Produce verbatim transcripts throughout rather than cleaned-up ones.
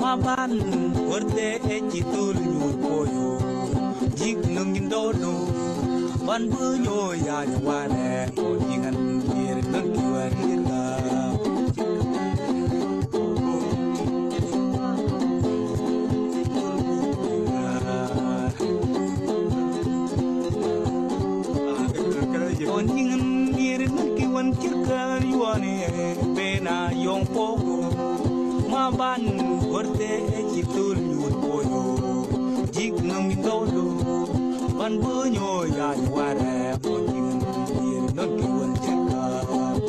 Ma ban werte e ci tul nyur poyo. Jik nung dodo. Ban bunyo ya nyaware. O jingan kir nung kiwar kita. Oningan miri naki wan kirkan yuani pena yong pogo. Ma ban gorte e ci tul nyut poyo. Jik nang dolo ban bunyo ya ware. Oningan miri naki wan kirkan.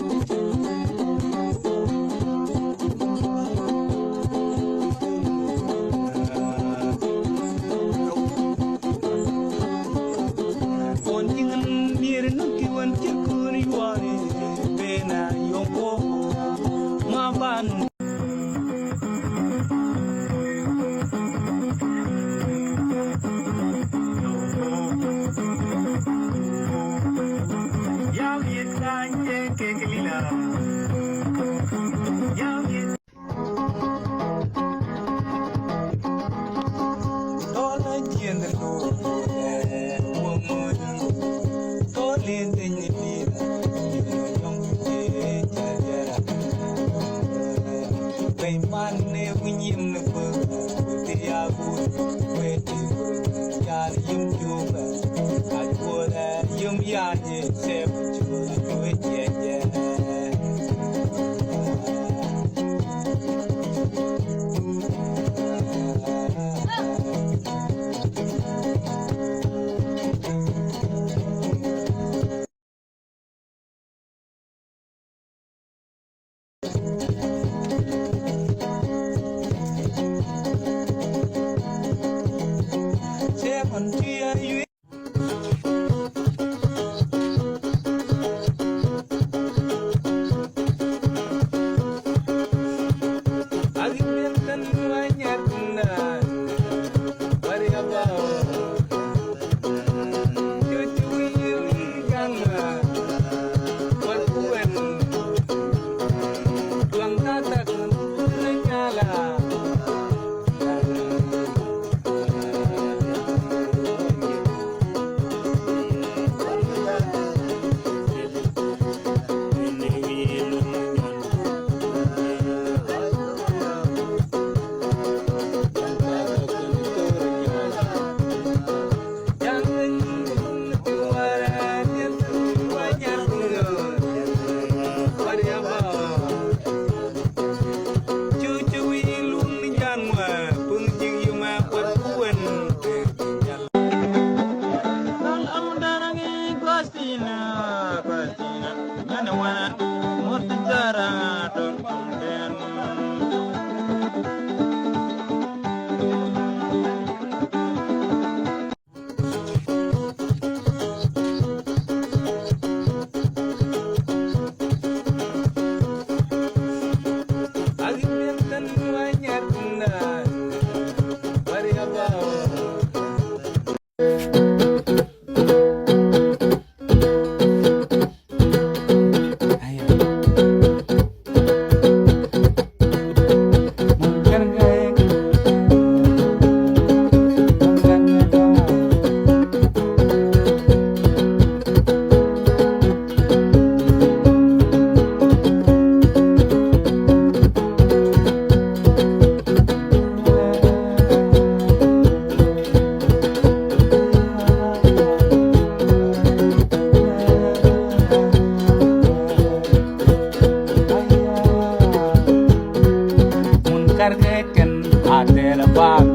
Mun karga eken atela bal.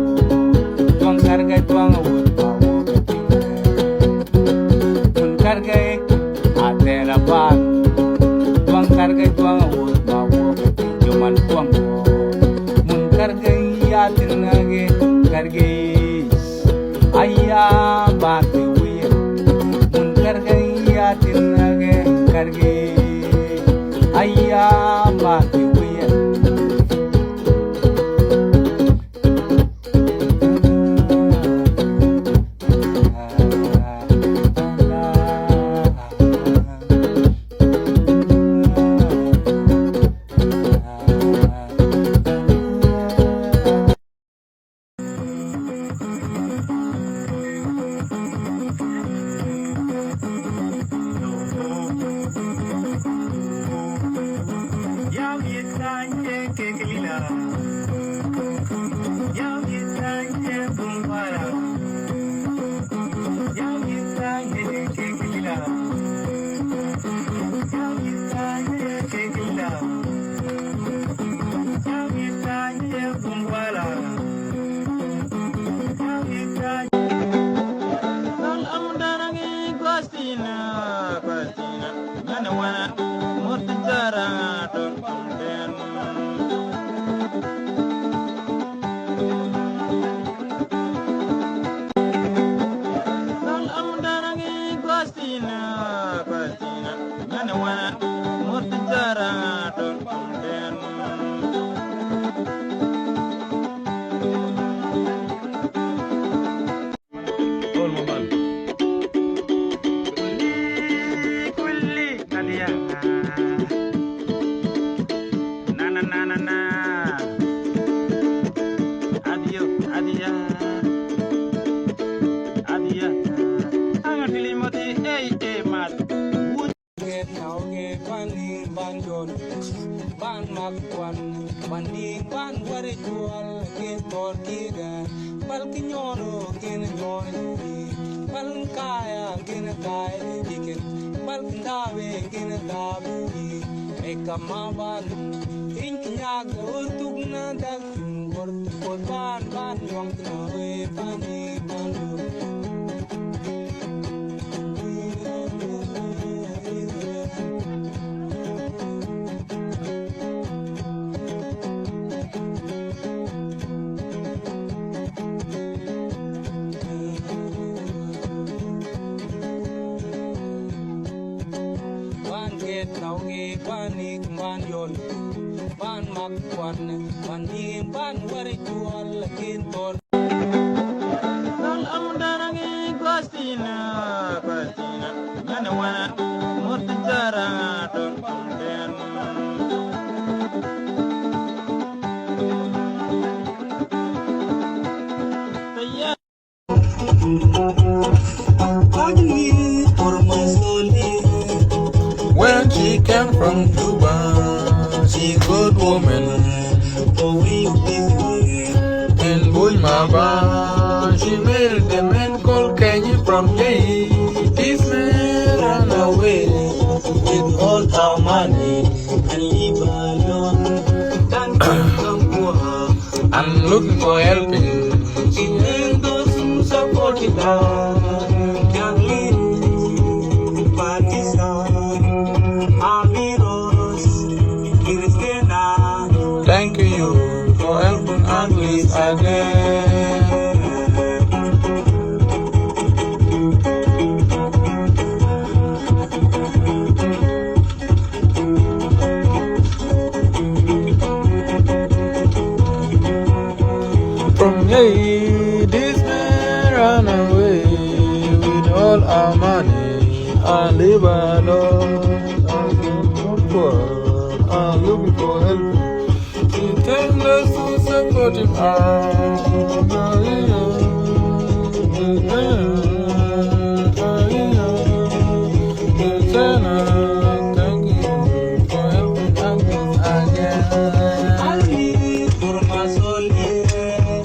Tuang karga tuang awut ma woketi. Mun karga eken atela bal. Tuang karga tuang awut ma woketi. Cuman tuang wo. Mun karga iya tinage karga is. Aya bate wiya. Mun karga iya tinage karga. Aya bate wiya. Get now, get ban ning ban jon, ban mak kwan, ban ning ban wari jual, get tor kida, bal ki nyono, kin nyono, bal kaya, kin kaya, ikin, bal ndawe, kin ndawe, eka ma ban, ink nyag, urtuk na dak, Ban get now, get ban ik, ban yon, ban mak kwan, ban ning, ban wari jual, kin tor. When she came from Juba, she good woman. In Bush Maba, she married a man called Kenny from Yei. This man ran away with all our money and leave alone. Thank you, Kampua. I'm looking for helping. Even those who supported us, Jacqueline, Patricia, Amiros, Christina. Thank you for helping us again. From here, this man ran away with all our money and leave alone. I'm looking for help. He tell us to support him. Thank you for helping us again. Only for my soul, yeah.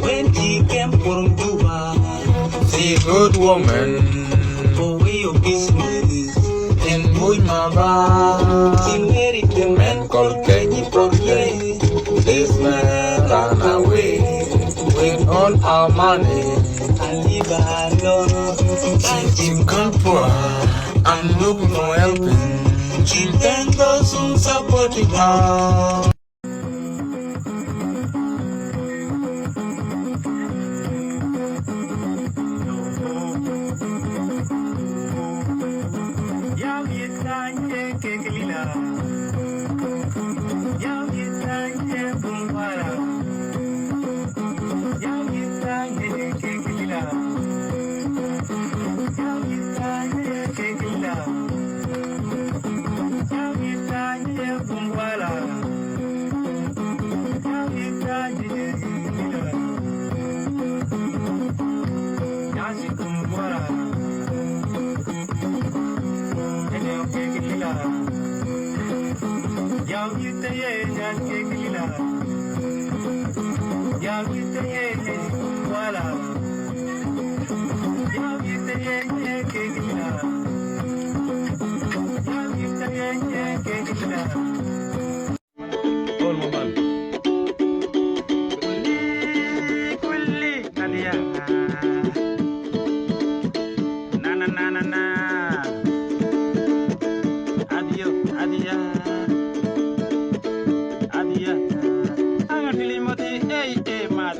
When she came from Juba, she good woman. For your business. In Bush Maba, she married a man called Kenny from here. This man ran away with all our money and leave alone. Thank you, Kampua. I'm looking for helping. She thank those who supported her. Ei, ei, mat.